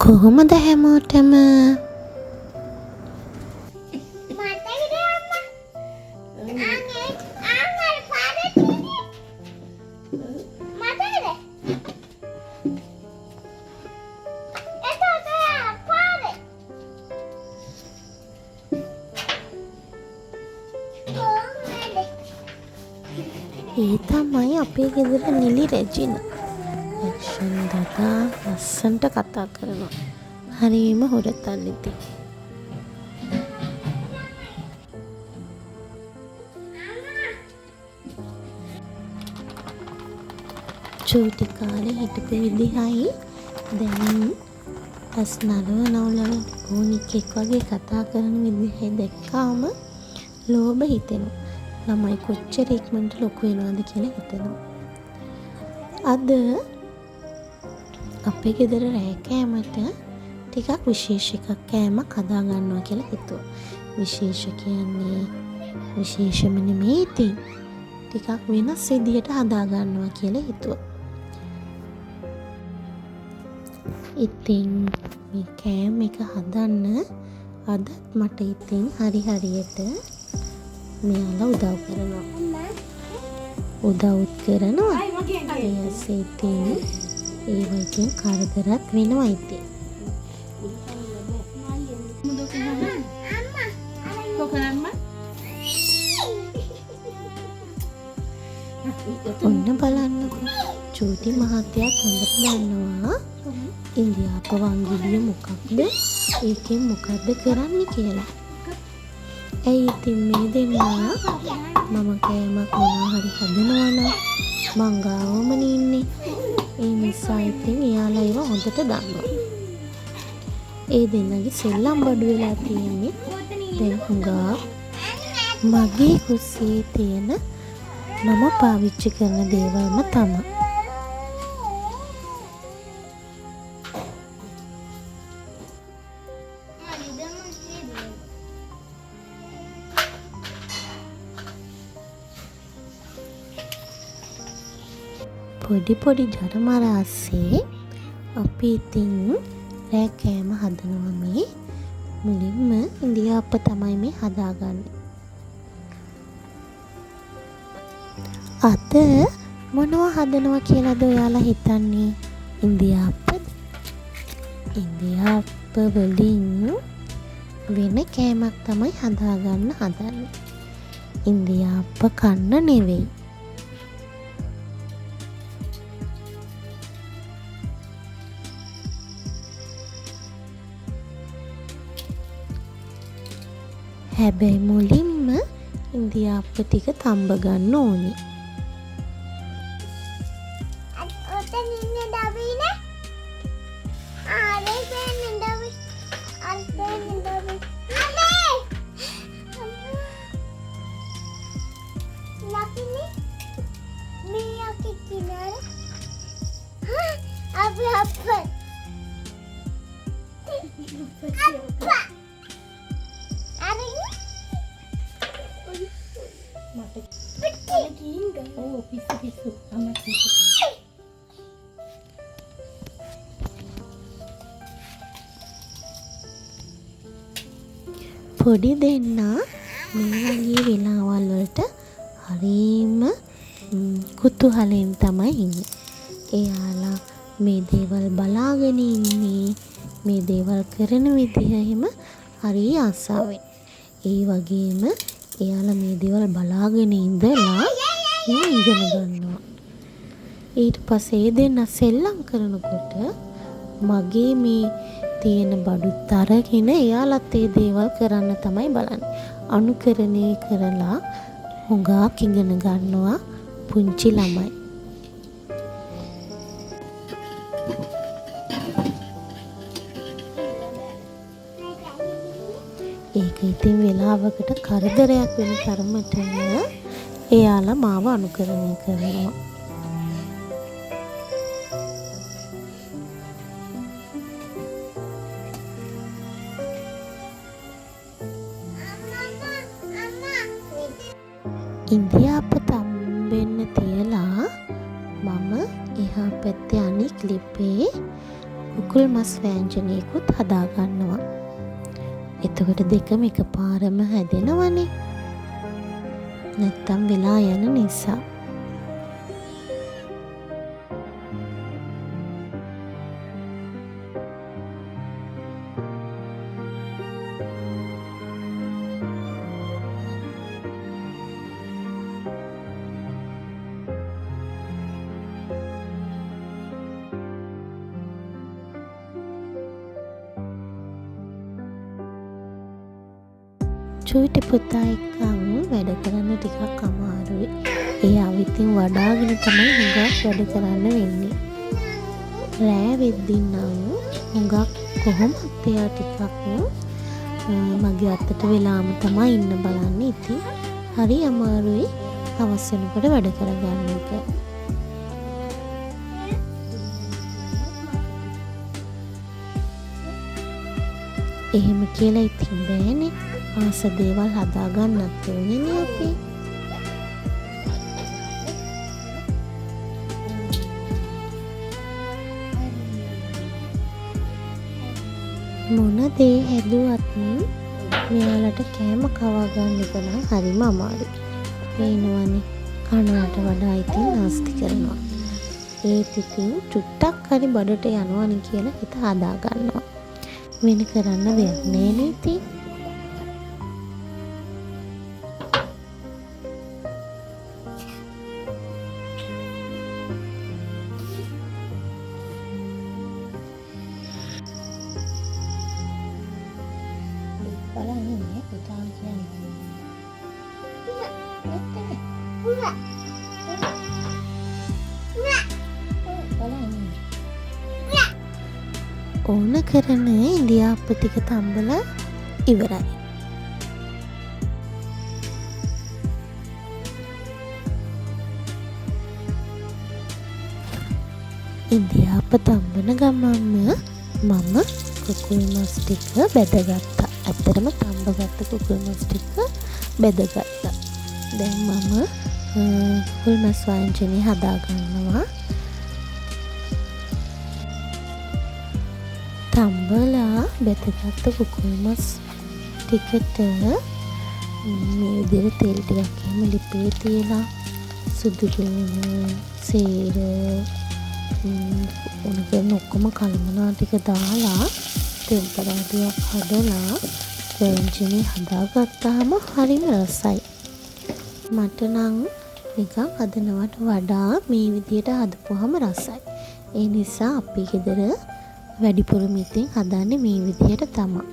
කොහොමද හැමෝටම? මතකද අම්මා? ආන් ඒ ආන් අර පාරේ තියෙන්නේ. මතකද? එතකොට පාරේ. කොහොමද? ඒ තමයි අපේ ගෙදර නිලි රෙජිනා. ඇක්ෂන් දදා ලස්සනට කතා කරනවා. හරිම හුරතල් ඉතින්. චූටි කාලේ හිටපු විදිහයි දැන් ඇස් නලව නවලව කෝනික්ෙක් වගේ කතා කරන විදිහයි දැක්කාම ලෝභ හිතෙනවා. ළමයි කොච්චර ඉක්මනට ලොකු වෙනවද කියලා හිතෙනවා. අද අපේ ගෙදර රෑ කෑමට ටිකක් විශේෂ එකක් කෑමක් හදා ගන්නවා කියලා හිතුවා. විශේෂ කියන්නේ විශේෂම නෙමෙයි ඉතින්. ටිකක් වෙනස් විදිහට හදා ගන්නවා කියලා හිතුවා. ඉතින් මේ කෑම එක හදන්න අදත් මට ඉතින් හරි හරියට මෙයාලා උදව් කරනවා. උදව්ත් කරනවා. ඒ ඇස්සේ ඉතින් ඒවා ඉතින් කරදරත් වෙනවා ඉතින්. ඔන්න බලන්නකෝ, චූටි මහත්තයාත් හොඳට දන්නවා ඉන්දියාප්ප වංගිලිය මොකක්ද, ඒකෙන් මොකක්ද කරන්නේ කියලා. ඇයි ඉතින් මේ දෙන්නා මම කෑමක් මොනවා හරි හදනවා නම් මං ගාවමනේ ඉන්නේ. ඒ නිසා ඉතින් එයාලා ඒවා හොඳට දන්නවා. ඒ දෙන්නගේ සෙල්ලම් බඩු වෙලා තියෙන්නේ දැන් හුඟක් මගේ කුස්සියේ තියෙන මම පාවිච්චි කරන දේවල්ම තමා. පොඩි පොඩි ජරමර අස්සේ අපි ඉතින් රෑ කෑම හදනවා. මේ මුලින්ම ඉඳිආප්ප තමයි මේ හදාගන්නේ. අද මොනවා හදනවා කියලාද ඔයාලා හිතන්නේ? ඉඳිආප්පද? ඉඳිආප්ප වලින් වෙන කෑමක් තමයි හදාගන්න හදන්නේ. ඉඳිආප්ප කන්න නෙවෙයි. හැබැයි මුලින්ම ඉඳිආප්ප ටික තම්බ ගන්න ඕනේ. ඔතන ඉන්නේ ඩබිනේ. ආ රේ පේන්නේ ඩබි. අර පේන්නේ ඩබි. අනේ! ලකිනේ මේ යකි කිනාර. අපි අප්පා. අප්පා. අර ඔව් පිස්සු පිස්සු අම්මා පිස්සු. පොඩි දෙන්නා මේ වගේ වෙලාවල් වලට හරිම කුතුහලයෙන් තමයි ඉන්නේ. එයාලා මේ දේවල් බලාගෙන ඉන්නේ, මේ දේවල් කරන විදිහ එහෙම හරි ආසාවෙන්. ඒ වගේම එයාලා මේ දේවල් බලාගෙන ඉඳලා ඒවා ඉගෙන ගන්නවා. ඊට පස්සේ ඒ දෙන්නා සෙල්ලම් කරනකොට මගේ මේ තියෙන බඩුත් අරගෙන එයාලත් ඒ දේවල් කරන්න තමයි බලන්නේ. අනුකරණය කරලා හුඟක් ඉගෙන ගන්නවා පුංචි ළමයි. ඒක ඉතින් වෙලාවකට කරදරයක් වෙන තරමටම එයාලා මාව අනුකරණය කරනවා. ඉන්දියාප්ප තම්බෙන්න තියලා මම එහා පැත්තේ අනික් ලිපේ කුකුල් මස් වෑංජනයකුත් හදා ගන්නවා. එතකොට දෙකම එකපාරම හැදෙනවනේ. නැත්තම් වෙලා යන නිසා. චූටි පුතා එක්කන් වැඩ කරන්න ටිකක් අමාරුයි. එයාව ඉතින් වඩාගෙන තමයි හුඟක් වැඩ කරන්න වෙන්නේ. රෑ වෙද්දි නම් හුඟක් කොහොමත් එයා ටිකක් මගේ අතට වෙලාම තමයි ඉන්න බලන්නේ. ඉතින් හරි අමාරුයි හවස් වෙනකොට වැඩ කරගන්න එක. එහෙම කියලා ඉතින් බෑනේ. ආස දේවල් හදාගන්නත් ඕනේනේ අපි. මොන දේ හැදුවත් මෙයාලට කෑම කවා ගන්න එක නම් හරිම අමාරුයි. පේනවනේ කනවට වඩා ඉතින් නාස්ති කරනවා. ඒත් ඉතින් චුට්ටක් හරි බඩට යනවනේ කියලා හිත හදා ගන්නවා. වෙන කරන්න දෙයක් නෑනේ ඉතින්. බලන් ඉන්නේ පුතා කියන්නේ. ඕන කරන ඉඳිආප්ප ටික තම්බලා ඉවරයි. ඉඳිආප්ප තම්බන ගමන්ම මම කුකුල් මස් ටික බැදගත්තා. ඇත්තටම තම්බගත්ත කුකුල් මස් ටික බැදගත්තා. දැන් මම කුකුල් මස් වෑංජනේ හදා ගන්නවා. තම්බලා බැදගත්ත කුකුල් මස් ටිකට මේ විදිහට තෙල් ටිකක් එහෙම ලිපේ තියලා සුදු ලුණු, සීර, ඕන කරන ඔක්කොම කලමනා ටික දාලා තෙම්පරාදුවක් හදලා වෑංජනේ හදාගත්තාම හරිම රසයි. මට නම් නිකන් හදනවට වඩා මේ විදියට හදපුවාම රසයි. ඒ නිසා අපි ගෙදර වැඩිපුරම ඉතින් හදන්නේ මේ විදියට තමා.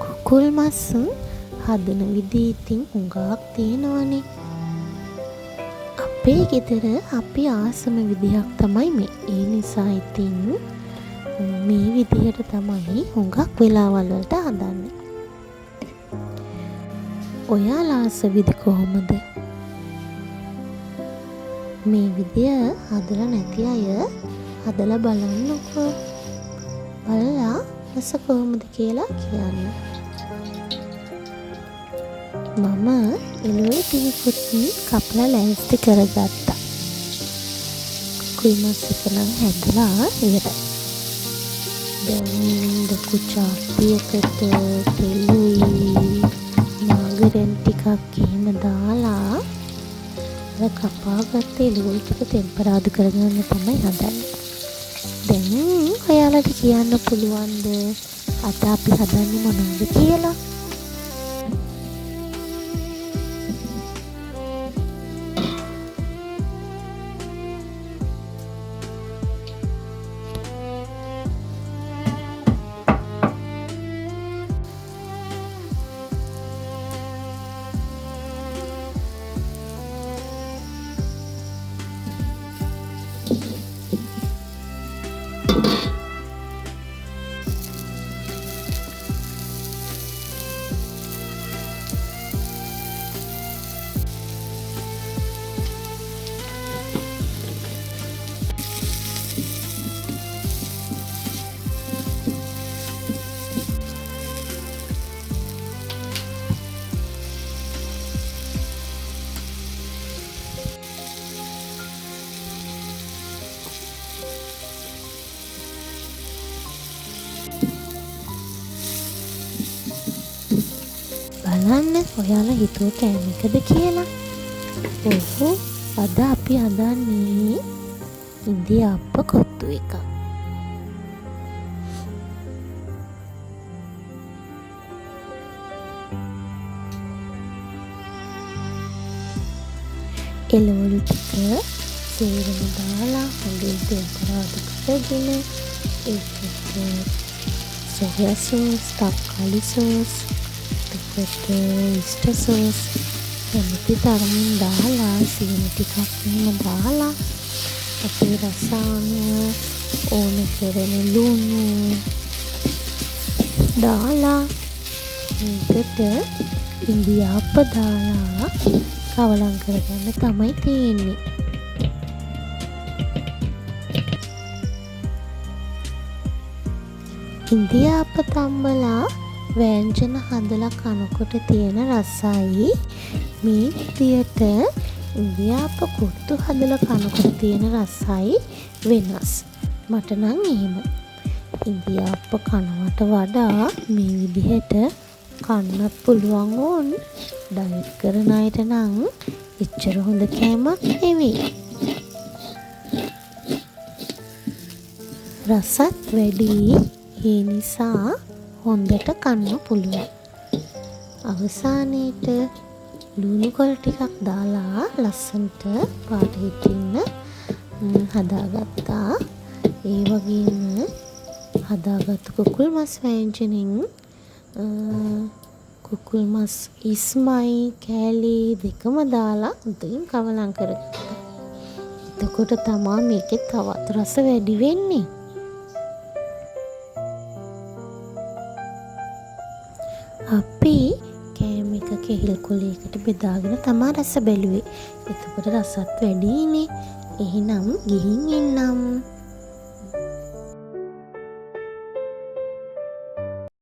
කුකුල් මස් හදන විදි ඉතින් හුඟක් තියෙනවනේ. අපේ ගෙදර අපි ආසම විදිහක් තමයි මේ. ඒ නිසා ඉතින් මේ විදිහට තමයි හුඟක් වෙලාවල් වලට හදන්නේ. ඔයාලා ආස විදි කොහොමද? මේ විදිය හදලා නැති අය හදලා බලන්නකෝ. බලලා රස කොහොමද කියලා කියන්න. මම එළවලු ටිකකුත් කපලා ලෑස්ති කරගත්තා. කුකුල් මස් එක නම් හැදලා ඉවරයි. දැන් ලොකු චාප්පියකට තෙලුයි මාගරන් ටිකක් එහෙම දාලා අර කපාගත්ත එළවලු ටික තෙම්පරාදු කරගන්න තමයි හදන්නේ. දැන් ඔයාලට කියන්න පුළුවන්ද අද අපි හදන්නේ මොනවද කියලා? බලන්න ඔයාලා හිතුව කෑම එකද කියලා. ඔව්, අද අපි හදන්නේ ඉඳිආප්ප කොත්තු එකක්. එළවලු ටික සේරම දාලා හොඳින් තෙල් කරාදු කරගෙන ඒකට සෝයා සෝස්, තක්කාලි සෝස්, එතකොට ඔයිස්ටර් සෝස් කැමති තරමින් දාලා සීනි ටිකක් එහෙම දාලා අපේ රස අනුව ඕන කරන ලුණු දාලා මේකට ඉඳිආප්ප දාලා කවලම් කරගන්න තමයි තියෙන්නේ. ඉඳිආප්ප තම්බලා වෑංජන හදලා කනකොට තියෙන රසයි මේ විදියට ඉඳිආප්ප කොත්තු හදලා කනකොට තියෙන රසයි වෙනස්. මට නම් එහෙම. ඉඳිආප්ප කනවට වඩා මේ විදිහට කන්නත් පුළුවන් ඕන්. ඩයට් කරන අයට නම් එච්චර හොඳ කෑමක් නෙවෙයි. රසත් වැඩි. ඒ නිසා හොඳට කන්න පුළුවන්. අවසානයේට ලුණු කොළ ටිකක් දාලා ලස්සනට පාට හිටින්න හදාගත්තා. ඒ වගේම හදාගත්තු කුකුල් මස් වෑංජනෙන් කුකුල් මස් ඉස්මයි කෑලි දෙකම දාලා හොඳින් කවලම් කරගත්තා. එතකොට තමා මේකේ තවත් රස වැඩි වෙන්නේ. අපි කෑම එක කෙහිල් කොලයකට බෙදාගෙන තමා රස බැලුවේ. එතකොට රසත් වැඩියිනේ. එහෙනම් ගිහින් එන්නම්.